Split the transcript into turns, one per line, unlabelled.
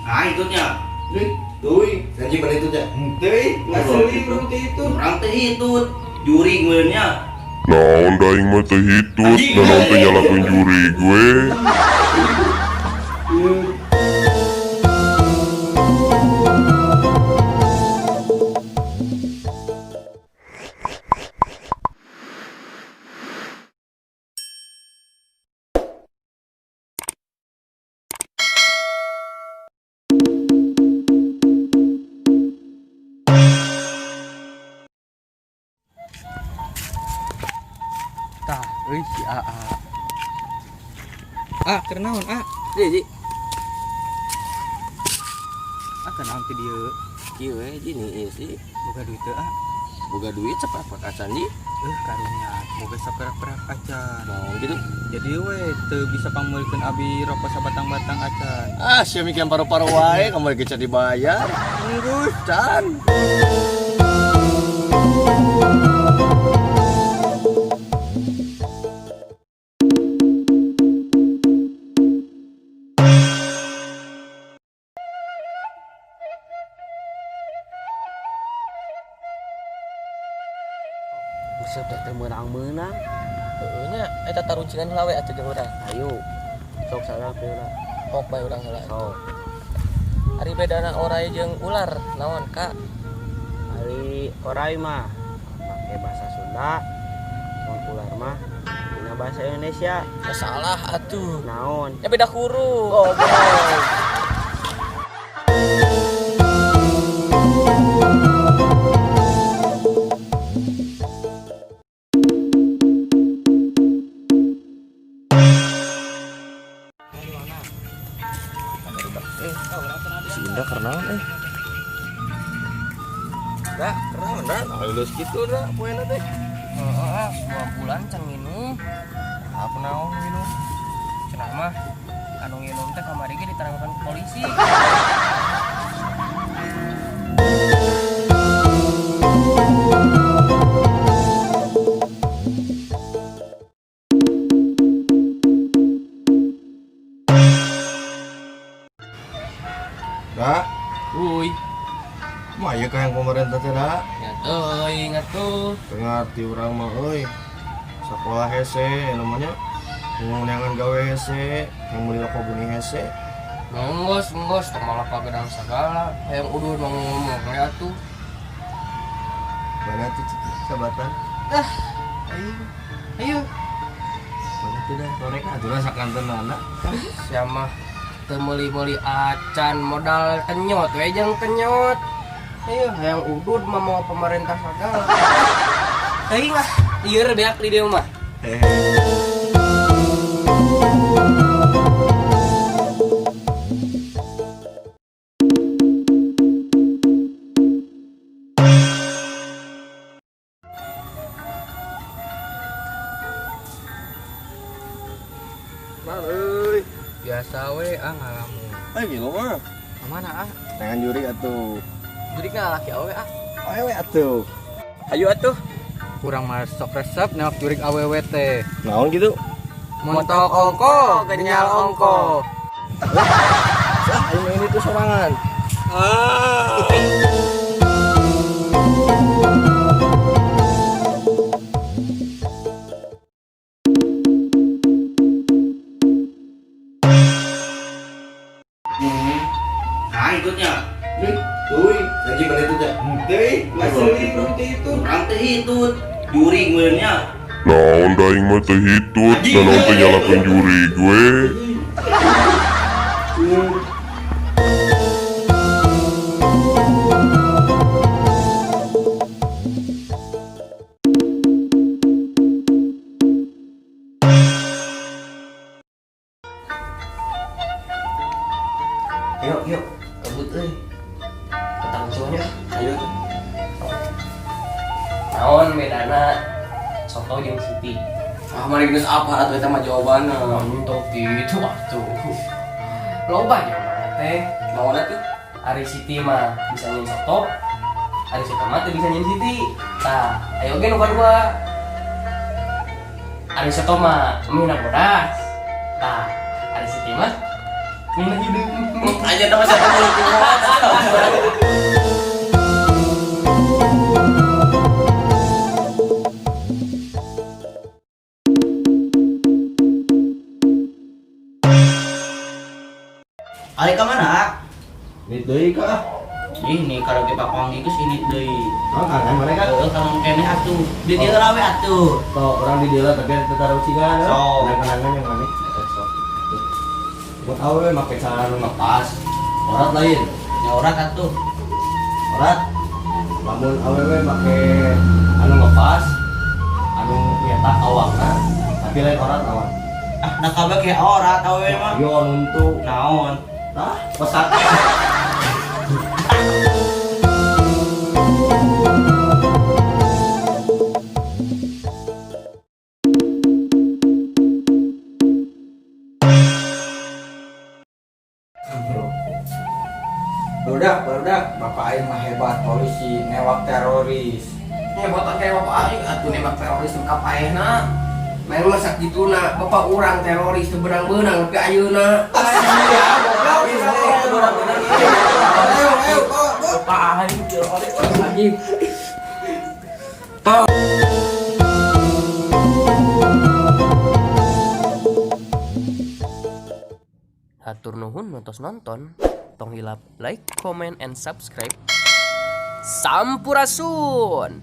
Nah, hitutnya.
Tuh, janji mana itu ya?
Teuing, asli urang teh itu.
Urang teh hitut. Jurig meureunnya.
Naon da aing mah teu hitut, da naon teh nyalakeun jurig we.
Tah, euy si AA. Ah, keur naon, ah?
Ji, ji.
Ah, keur naon ti dieu?
Kieu we ji nih sih.
Boga duit teu, ah?
Boga duit saperak acan ji.
Karunya, boga saperak-perak acan.
Naon gitu.
Jadi we teu bisa pangmeulikeun abi rokok sabatang-batang acan.
Ah, sia mikir paru-paru wae kamari ge can dibayar. Enggeus, can.
Usep teh meunang-meunang.
Heueuh nya eta taruncingan heula we atuh jeung urang.
Ayo. Sok sarang heula.
Sok bae urang heula.
Sok.
Ari bedana orai jeung ular naon, Kak?
Ari orai mah make bahasa Sunda. Mun ular mah dina bahasa Indonesia.
Ya salah atuh.
Naon?
Ya beda huruf. Goblok. Si Indah karena eh. Dah, karena dah. Halus gitu dah poena teh.
Heeh, ah, 2 bulan can nginum.
Apa naon minum?
Cenah mah anu nginum teh kamari ge diterangkan ke polisi.
Dah,
Uy,
mah ieu ka yang pemerintah teh dah.
ya teuing atuh.
Teu ngarti urang mah euy. Sekolah hese namanya. Neangan gawe hese, yang meuli rokok bening hese.
Ngonggos, ngonggos, tong malah pagedang sagala. Hayang udur mau ngomong we atuh.
Mana tuh sabatan?
Dah, ayo. Ayo.
Mana tuh dah? Korek aturan sakanteunana.
Sia mah teu meuli-meuli acan modal kenyot we jeung kenyot. Ayo, hayang udud mah mau pemerintah sagala. Teuing ah, ieu beak di dieu mah.
Hehe. Mal euy.
Biasa we ah ngalamun.
Ayo gila mah.
Kamana ah?
Tangan juri atuh.
Jadi kan laki awe ah.
Ayo we atuh.
Ayo atuh.
Kurang mah sok resep newak jurig awewe teh.
Naon gitu?
Montok ongko, genyal ongko.
Sah, ayo main itu sorangan.
Ah.
Nah, hitutnya.
Tuh, janji mana itu ya?
Teuing, asli urang teh itu.
Urang teh hitut. Jurig meureunnya.
Naon da aing mah teu hitut, da naon teh nyalakeun jurig we.
Ayo, yuk, kebut euy. Ketang semuanya. Ayo.
Naon bedana soto jeung Siti?
Ah, mari geus apa atuh eta mah jawabanna.
Untuk gitu atuh. Loba jawabanna teh.
Naon atuh?
Ari Siti mah bisa nyin soto, Ari soto mah teu bisa nyin Siti. Tah, ayo ge nu kadua. Ari soto mah mina bodas. Tah, Ari Siti mah mina hideung.
Aja nama siapa mulut. Ari ka mana?
Ini deui ka ah.
Ini karaoke papang geus ini deui.
Oh, kangen mereka.
Heeh, kangen keneh atuh. Di dieu rawe atuh.
Tuh, orang di dia tapi ada taruh cingan.
So.
Kenangan yang aneh. Buat awe make cara nu ngepas. Orat lain.
Nyorat atuh.
Orat. Lamun awewe make anu ngepas, anu nyata awakna, tapi lain orat awak.
Ah, da kabeh ke orat awewe mah.
Yo nuntu.
Naon?
Tah, pesak.
Barudak, barudak, bapak aing mah hebat polisi, newak teroris.
Hebat kayak bapak aing atuh nembak teroris teu kapaehna. Main mah sakituna, bapak urang teroris teu beunang-beunang tapi ayeuna.
Iya, goblok. Ayo, ayo, bawa, bawa.
Bapak aing teroris anjing. Hatur nuhun nontos nonton. Tong hilap like, comment, and subscribe. Sampurasun.